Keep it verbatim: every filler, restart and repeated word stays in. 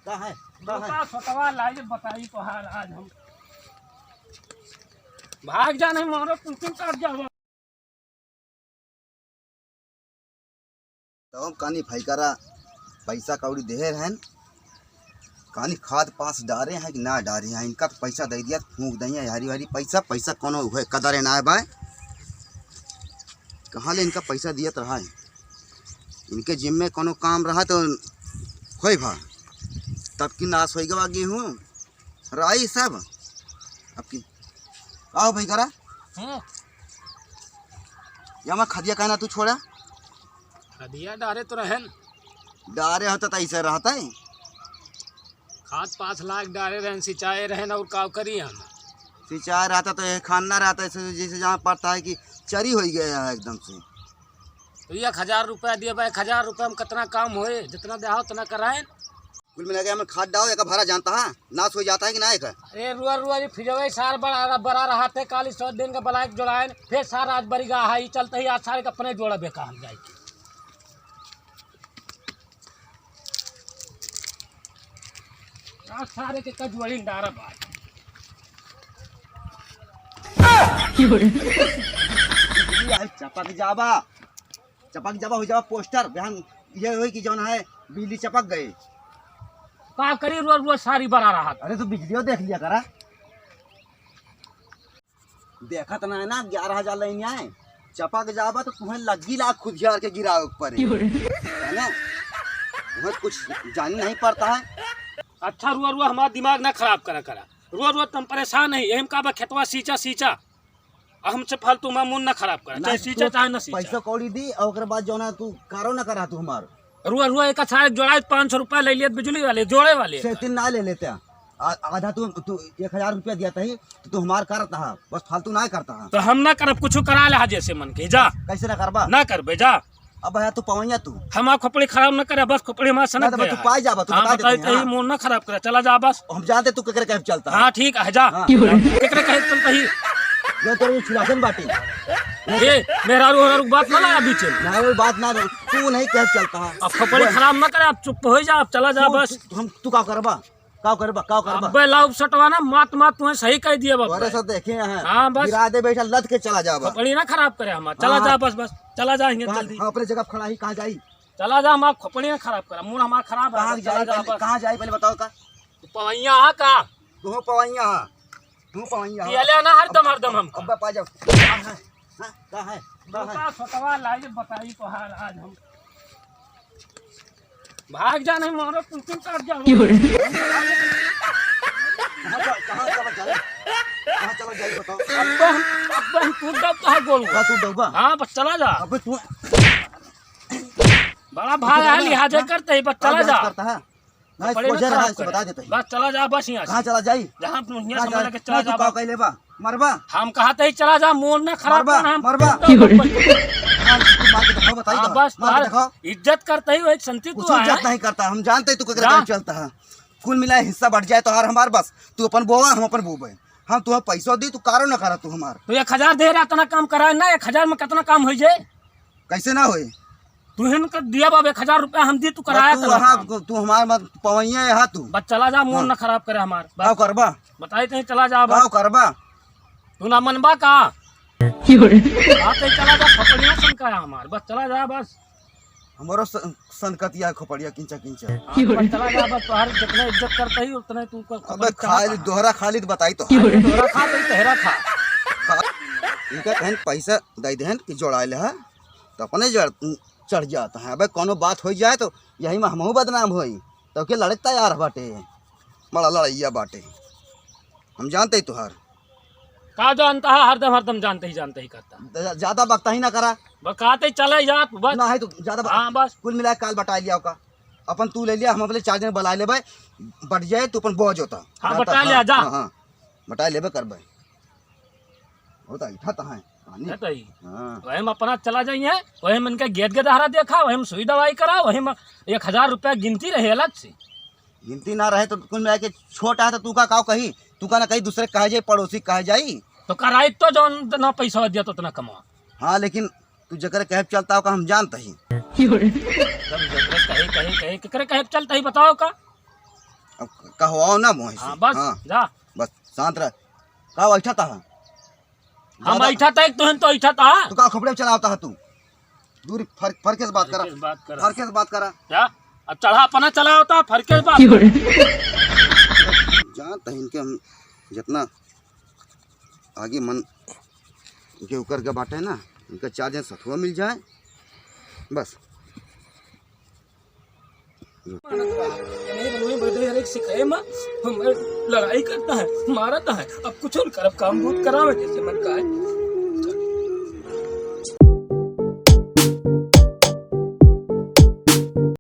का है? का है? लोटा सोटवा लाई बताई तोहार आज हम। भाग जा नहीं मारो, कुंकुम काट जाओ। तो हम कानी भाई करा पैसा कौड़ी देहे रहन, कानी खाद पास डारे हैं कि ना डारे हैं, इनका तो पैसा दे दिया, फूंक दे हैं, हरी हरी पैसा, पैसा कोनो हुए कदरे ना है भाई, कहाँ ले इनका पैसा दियत रहा है, इनके जिम्मे कोनो काम रहा तो होई भा, तब की नाश होई गवा गेहूँ। राई सब। अब की, आओ भाई करा। हम्म। या मैं खदिया कहना तू छोड़ा। खदिया डारे तो रहन। डारे होता तो ऐसे रहता है। खाद पाँच लाख डारे रहन, सिंचाए रहन और काव करी हम। सिंचाए रहता तो ये खान ना रहता, ऐसे जैसे जहाँ पड़ता है कि चरी हो गया है एकदम से। तो एक हजार रुपया दिए बा, एक हजार रुपया में कितना काम होए, जितना देहा उतना कराएन। कुल मिला के हमें खाद डाओ, एका भारा जानता है, नाश हो जाता है कि ना एका? अरे रुआ, रुआ, ये फिजवे सार बड़ा, बड़ा रहा थे, काली सौ दिन का बलायक जोड़ाएन, फिर सार आज बरी गा है, ये चलते ही आज सारे का अपने जोड़ा बेकार हम जाए के। आज सारे के कजुआइन डारा बा। यार चपक जाबा, चपक जाबा हो जाबा पोस्टर, बहन ये होई कि जौन है बिजली चपक गए। का करी रोज रोज सारी बड़ा रहा। अरे तो बिजलियो देख लिया करा। देखत ना है ना, ग्यारह हजार लेने आए, चपक जाबा तो तुम्हें लग्गी लाग खुदियार के गिरावे के पड़े। है ना? तुम्हें कुछ जानी नहीं पड़ता है। अच्छा रुआ रुआ हमारा दिमाग ना खराब करा करा। रुआ रुआ तुम परेशान है, यही में का बा खेतवा सींचा सींचा। अब हमसे फालतू मा मन ना खराब करा, ना, चाहे सींचा तू चाहे ना सींचा। पैसा कौड़ी दी और ओकरे बाद जौना तू कारो ना करा तू हमार। रुआ रुआ एक अच्छा एक जोड़ा पाँच सौ रुपया ले लियत बिजली वाले, जोड़े वाले। से तीन ना ले लेते हैं। आ-, आधा तू, तू एक हजार रुपया दिया तही, तो तू हमार करता है, बस फालतू ना करता है। तो हम ना करब, कुछ करा ले जैसे मन के, जा। कैसे ना करबा? ना करबे, जा। अब है तू पवैया तू। हम आप खोपड़ी खराब ना करे, बस खोपड़ी हमार सनक ना तो गया तू है। पाई जाबा, तू हाँ, बता बताई देते हैं, तही हाँ। मोर ना खराब करे, चला जा बस। हम जानते तू केकरे कहे चलता है। हाँ, ठीक है, जा। हाँ। केकरे कहे चलता ही। जो तोरे छुरासन बाटी। ए, मेहरारू, मेहरारू बात ना लाया बीच में। ना, वो बात ना, तू नहीं कहे चलता है। अब खोपड़ी वो खराब ना करे, आप चुप हो जा, आप चला जा तू, बस। तू, हम, तू का करबा? का करबा, का करबा? अबे लाउब सटवा ना, मात, मात तुम्हें सही कह दिया बाप तोरे रे। सब देखे हैं। हाँ, बस। गिरा दे बैठा, लद के चला जा बा। खोपड़ी ना खराब करे हमार। चला हाँ, जा हाँ। बस, बस। चला जा हियाँ कहाँ, जल्दी। हाँ, अपने जगह पे खड़ा ही, कहाँ जाई? चला जा, हमार खोपड़ी ना खराब करा, मूड हमार खराब है, कहाँ चला जाई जा पहले, बस। कहाँ जाई पहले बताओ का? तू पवैया हा का? तू पवैया हा। तू पवैया हा। पियले ना हरदम, अब, हरदम अब, हमका। अब पा जाओ। कहाँ है? हाँ, कहाँ है? कहाँ है? लोटा सटवा लाई बताई तोहार आज हम। भाग जा नहीं मारो, कुंकुम काट जाओ। कहाँ चला, कहाँ चला जाए? कहाँ चला जाए बताओ? अब हम, अब हम टूट जाओ, कहाँ गोल हुआ? कहाँ टूट जाऊँगा? हाँ, बस चला जा। अबे तू बड़ा भाई है, लिहाजे करते ही, बस चला जा। करता है? नहीं, खोपड़ी ना सोझे रहा, खराब इसे करे। बता देते ही। बस चला जा, बस यहाँ से। कहाँ चला जाई? जहाँ तू यहाँ कहाँ समझ जाई? के चला नहीं, तू जा, का बस। कह लेबा? मरबा? हम कहा थे चला जा, मोर ना खराब मरबा, कर, हम मरबा। टूट जाओ, बस। हाँ, तू मार के दिखाओ, बताई हाँ, दो। बस, मार के बस। दिखाओ। इज्जत करते ही वही संती तू कुछ आया इज्जत है। नहीं करता, हम जानते ही तू केकरे जा। कहे चलता है। कुल मिला हिस्सा बट जाए तोहार हमार बस। तू अपन बोवा, हम अपन बोबे। हम तुहे पैसो दी, तू कारो ना करा तू हमार। तो एक हजार दे रहा, इतना काम करा ना, एक हजार में कितना काम हो जाए? कैसे ना होई? तू हिन कर दिया बाबा, एक हजार रुपया हम दी, तू कराया तू करा वहाँ, काम। तू हमार मत पवैया यहाँ तू। बस चला जा, मोर हाँ। ना खराब करे हमार। बस। का करबा? बताई तही चला जा बस। का करबा? तू ना मनबा का? की हो रे? बात है, चला जा, खोपड़िया सनकाया हमार। बस चला जा बस। हमरो स-, सनकतिया खोपड़िया किंचा किंचा। हाँ, बस चला जा बस, तोहार जितना इज्जत करते ही उतने तू कर अबे खोपड़ी चला खाली जा। दोहरा खाली तो बताई तो। की हो रे? दोहरा खा, तो तहरा खा। इनका कहन पैसा दे देहन कि जोड़ाए ले है। तो अपने जड़ चढ़ जाता है। अबे कौनो बात हो जाए तो यही में हमहू बदनाम होई। तो के लड़े तैयार बाटे, बड़ा लड़ैया बाटे। हम जानते ही तुहार। का जानता है, हरदम, हरदम जानते ही, जानते ही करता है। ज-, ज्यादा बकता ही ना करा। बस कहते ही चले जा तू, बस। ना है तो ज्यादा बक-, हाँ, बस। कुल मिला के काल बटा लिया का। अपन तू ले लिया, हम अपने चार जने बला लेबे, बट जाए तू अपन बोझ होता। हाँ, जानता बटा लिया, हाँ, जा। हाँ, हाँ। बटा लेबे करबे। होता इठा तो है। पानी। है तो ही। हाँ। वही में अपना चला जाइए, वही में इनका गेट के दहारा देखा, वही में सुई दवाई करा, वही में एक हजार रुपया गिनती रहे अलग से। गिनती ना रहे तो कुल मिला के छोटा है तो तू का काव कही, तू का ना कही दूसरे कहे जाई, पड़ोसी कहे जाई। तो कराई तो जौन ना पैसा दिया तो उतना कमा। हाँ, लेकिन तू जकरे कहे चलता हो का हम जानता ही। की हो रे? जब जकरे कहे, कहे, कहे, केकरे कहे चलता ही बताओ का? अब कहवाओ ना मोह से। हाँ, बस, हाँ। जा। बस, शांत रह। का बैठा था? हम ज्यादा बैठा था, एक तो हम तो बैठा था। तो का खोपड़े चलावता है तू? दूरी फर-, फरके से बात करा। फरके से बात करा। फरके से बात करा। क्या? अब चढ़ा अपना चला होता, फरके से बात करा। जानत है इनके हम जितना आगे मन के उकर के बाटे ना, इनका चार जन सथुआ मिल जाए, बस। मानत रहा। नहीं, नहीं, बदे हर एक सिखाए मा, हम लड़ाई करता है, मारता है। अब कुछ और करब, काम बहुत करावे जैसे मन का है।